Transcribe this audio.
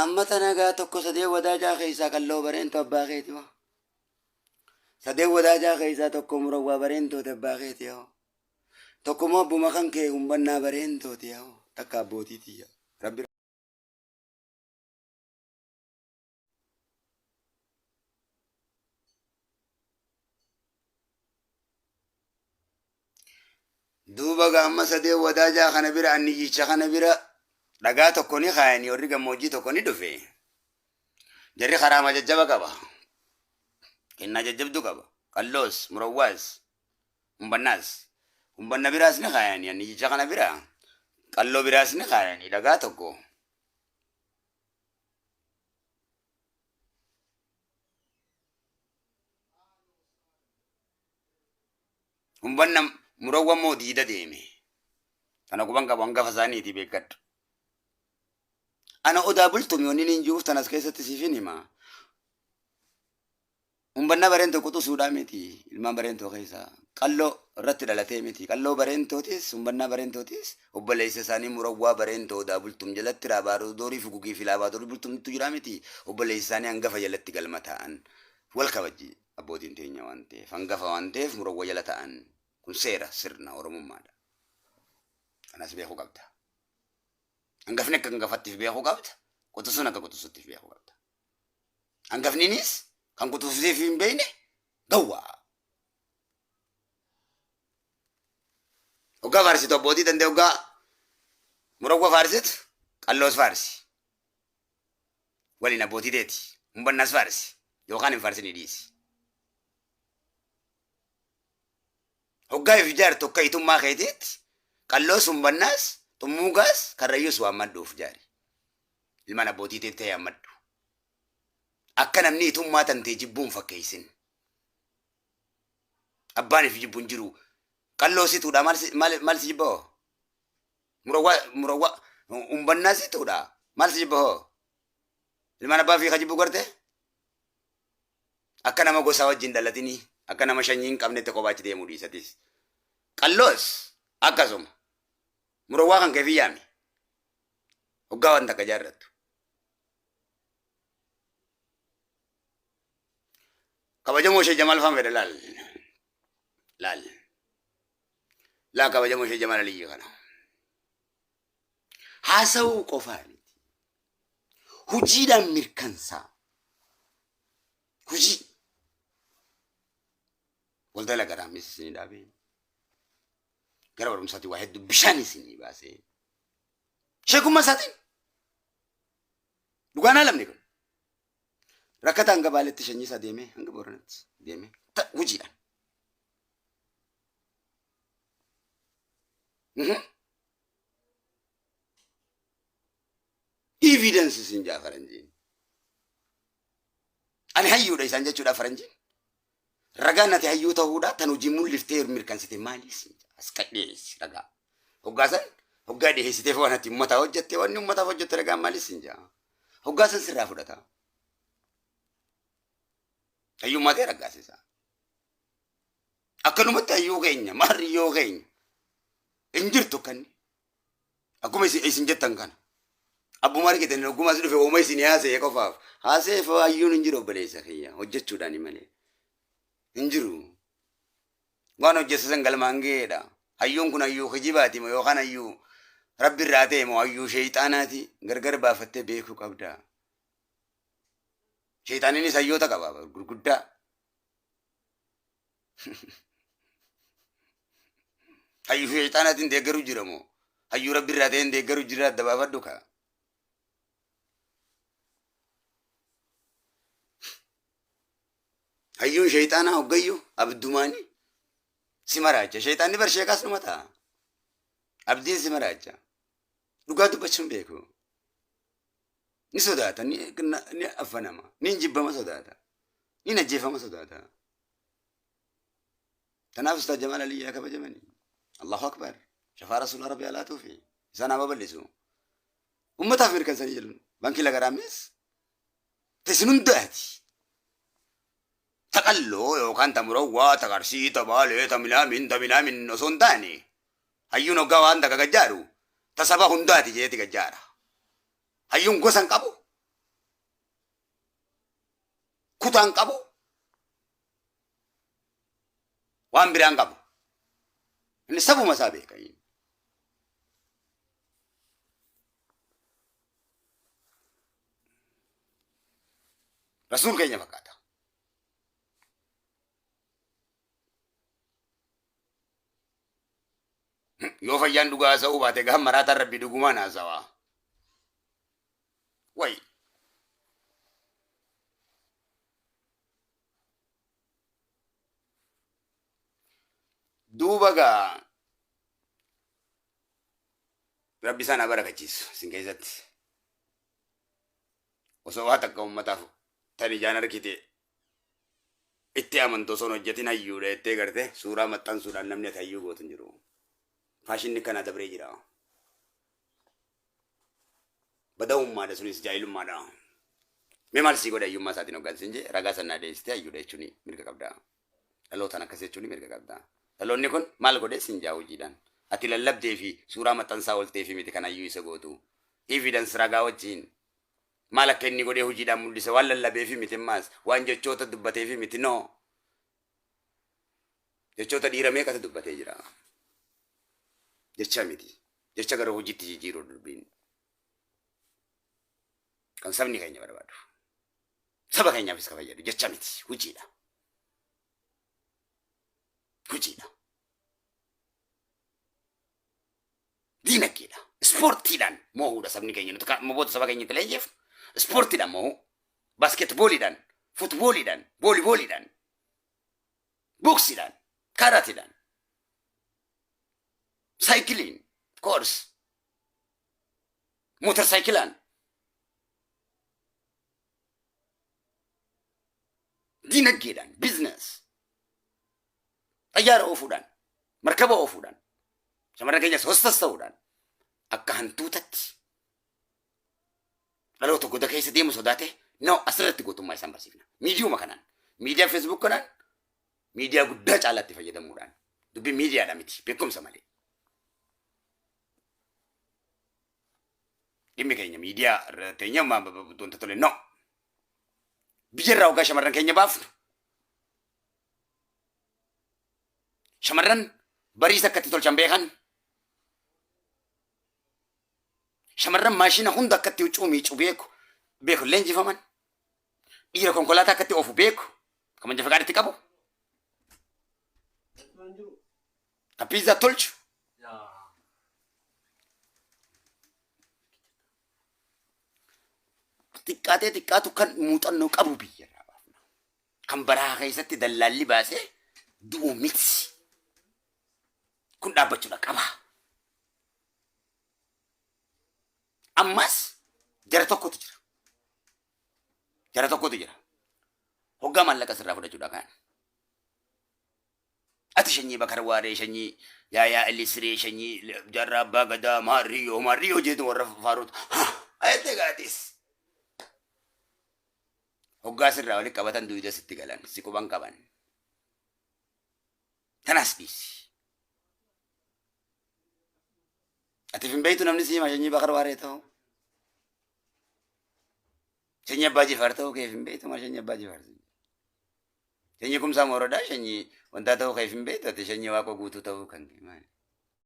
Amma tana gaa tokko sadee wadaajaa keessaa qalloo bareentu abbaa keeti hoo. Sadee wadaajaa keessaa tokko murawwaa bareentooti abbaa keeti hoo. Tokko immoo abbuma kan kee humbannaa bareentooti hoo. Takka abbootii tiyya. Rabbi Duuba gaa amma sadeen wadaajaa kana bira anniyyicha kana bira dhagaa tokko ni kaayanii warri gammoojjii tokko ni dhufe. Jarri karaama jajjaba qaba. Kennaa jajjabdu qaba. Qalloos, murawwaas, humbannaas. Humbanna biraas ni kaayanii anniyyicha kana bira. Qalloo biraas ni kaayanii dhagaa tokko. Humbanna murawwa immoo diida deeme. Kana quban qabu hangafa isaaniiti beekkadhu. Ana odaa bultumi wanni niin jiruuf tanas keessatti siifin hima. Humbanna bareentoo quxusuudhaa miti ilmaan bareentoo keessa qalloo irratti dhalatee miti qalloo bareentootis humbannaa bareentootis obboleessa isaanii murawwaa bareentoo odaa bultum jalatti raabaadoorii fugugii fi laabaadorii bultumtu jira miti obboleessa isaanii hangafa jalatti galma ta'an wal kabajji abbootiin teenya waan ta'eef hangafa waan ta'eef murawwa jala ta'an kun seera sirna oromummaadha. Kanas beekuu qabda. Hangafni akka hangafattiif beekuu qabda. Quxusuun akka quxusuttiif beekuu qabda. Hangafniinis kan quxusuuf hin beekne gawwaa. Hoggaa faarsitu abbootii danda'e hoggaa murawwa faarsitu qalloos faarsi. Waliin abbootii teeti. Humbannaas faarsi. Yookaan hin faarsinii dhiisi. Hoggaa if ijaartu akka itummaa keetiitti qalloos humbannaas xummuugaas karrayyuus waammadhu of jaari. Ilmaan abbootii teetti ta'e hammadhu. Akka namni itummaa tantee jibbuun fakkeessin. Abbaan if jibbu hin jiru. Qalloo situudha maal si maal maal si jibba hoo? Murawwaa murawwaa humbannaa situudha maal si jibba hoo? Ilmaan abbaa fi ka jibbu garte? Akka nama gosaa wajjin dhalatinii akka nama shanyii hin qabnetti kophaa achi deemuu dhiisatis. Qalloos akkasuma. Murawwaa kan kee fi yaami. Hoggaa waan takka jaarrattu. Kabajamoo ishee Jamaal faan fedha laal. Laal. Laa kabajamoo ishee Jamaal Aliyyi kana. Haasa'uu qofaa miti. Hojiidhaan mirkansaa. Hojii. Waldaa lagaraamis isinii dhaabee. Gara barumsaatti waa hedduu bishaan isinii baasee. Sheekummaa isaatiin. Dhugaan haalamne kun. Rakkataa hanga Baaletti shanyii isaa deemee hanga Booranatti deemee hojiidhaan. Evidence isin jaa faranjiin. Ani hayyuudha isaan jechuudha faranjiin. Ragaan ati hayyuu ta'uudha tan hojii mul'iftee mirkansite maali isin jaa. As dhiyeessi ragaa. Hoggaa san hoggaa dhiyeessiteef waan ati uummataa hojjette wanni uummataaf hojjette ragaan maali isin jaa. Hoggaa san sirraa fudhata. Hayyummaa ta'e raggaasisa. Akkanumatti hayyuu keenya maarriyyoo keenya hin jirtu akkanni. Akkuma isin jettan kana. Abbuma argitan ogguma as dhufe uuma isin haasa'e qofaaf. Haasa'eef hayyuun hin jiru obboleessa kiyya hojjechuudhaani malee. Hin jiru. Waan hojjete san galmaan ga'eedha. Hayyuun kun hayyuu kijibaati moo yookaan hayyuu rabbi irraa ta'e moo hayyuu sheeyxaanaati gargar baafattee beekuu qabda. Sheeyxaaninis hayyoota qaba gurguddaa. Hayyuu sheeyxaanaatiin deeggaru jira moo hayyuu rabbi irraa ta'een deeggaru jira adda baafadhu kaa. Hayyuun sheeyxaanaa hoggayyuu abdumaani si maraacha. Sheeyxaanni bar sheekaas numa ta'a. Abdiin si maraacha. Dhugaa dubbachuun beeku. Ni sodaata, ni affanama, ni jibbama sodaata, ni najjeefama sodaata. Kanaaf Ustaaz Jamaal Aliyyi haa kabajamani. Allahu Akbar. Shafaa Rasuula Rabbi haa laatuufi. Isaan haa babal'isu. Ummataaf mirkansanii jedhu. Baankii Lagaraamis teessin hundaati. Ta qalloo yookaan ta murawwaa, ta qarsii, ta baalee, ta minaamin, ta minaamin osoo hin taane. Hayyuun hoggaa waan takka gajjaaru ta saba hundaati jeeti gajjaara. Hayyuun gosa hin qabu. Kutaa hin qabu. Waan biraa hin qabu. Inni sabuma isaa beeka. Rasuul keenya fakkaata. Yoo fayyaan dhugaa haasa'uu baate gahan maraataan rabbi dhugumaan haasawaa. Wayi. Duuba gaa rabbi isaan haa barakachiisu isin keessatti. Osoo waa takka uummataaf tan ijaan argite itti amantu osoo hin hojjetin hayyuudha jettee garte suuraa maxxansuudhaan namni ati hayyuu gootu hin jiru. Faashinni kanaa dabree jira. Badawummaadha sunis jaahilummaadha. Mee maal sii godhe hayyummaa isaatiin hoggaan siin jee ragaa sannaa dheessitee hayyuudha jechuun mirga qabda. Dhalootaan akkas jechuun mirga qabda. Dhaloonni kun maal godhe siin jaa hojiidhaan. Ati lallabdee fi suuraa maxxansaa ooltee fi miti kan hayyuu isa gootu. Evidence ragaa wajjin. Maal akka inni godhee hojiidhaan mul'ise waan lallabee fi miti ammaas waan jechoota dubbatee fi miti no. Jechoota dhiira meeqatu dubbatee jira. Jecha miti. Jecha gara hojiitti jijjiiruu dubbiin. Kan sabni keenya barbaadu. Saba keenyaafis kan fayyadu jecha miti hojiidha. Hojiidha. Diinagdeedha. Ispoortiidhaan moohuudha sabni keenya. Nuti moboota saba keenyatti leenjeef ispoortiidhaan moohuu. Baaskeetbooliidhaan, futbooliidhaan, voolibooliidhaan, boksiidhaan, kaaraatiidhaan, saayikiliin, koors, mootorsaayikilaan, diinagdeedhaan, biizines, xayyaara oofuudhaan, markaba oofuudhaan, shamarran keenyas hostas ta'uudhaan akka hantuutatti dhaloota goda keessa deemu sodaate no asirratti gootummaa isaan barsiifna. Miidiyuma kanaan, miidiyaa Facebook kanaan, miidiyaa guddaa caalaatti fayyadamuudhaan dubbii miidiyaadha miti beekumsa malee. Dhimmi keenya miidiyaa irra teenya wanta tole no. Biyya irraa hoggaa shamarran keenya baafnu shamarran bariisa akka itti tolchan beekan shamarran maashina hunda akka itti huccuu miicu beeku beeku leenjifaman dhiira konkolaataa akka itti oofu beeku kan manja faqaaditti qabu kan piizaa tolchu xiqqaatee xiqqaatu kan muuxannoo qabu biyya irraa baafna. Kan baraa keessatti dallaalli baasee du'u miti. Kun dhaabbachuudha qaba. Ammas jara tokkotu jira. Jara tokkotu jira. Hoggaa maallaqa sirraa fudhachuudha kan. Ati shanyii Bakar Waaree, shanyii Yaayaa Elisiree, shanyii Jaarraa Abbaa Gadaa, Maarriyyoo, Maarriyyoo jeetu warra faaruutu. Ayyattee gaatis. Hoggaa sirraa walitti qabatan duyda sitti galan, si quban qaban. Tanaas dhiisi. Ati hin beektu namni si hima shanyii Bakar Waaree ta'u. Shanyii Abbaa Jifaar ta'uu keef hin beektu maa shanyii Abbaa Jifaar. Shanyii Kumsaa Morodaa shanyii wantaa ta'uu keef hin beektu ati shanyii Waaqoo guutuu ta'uu kan kee maali?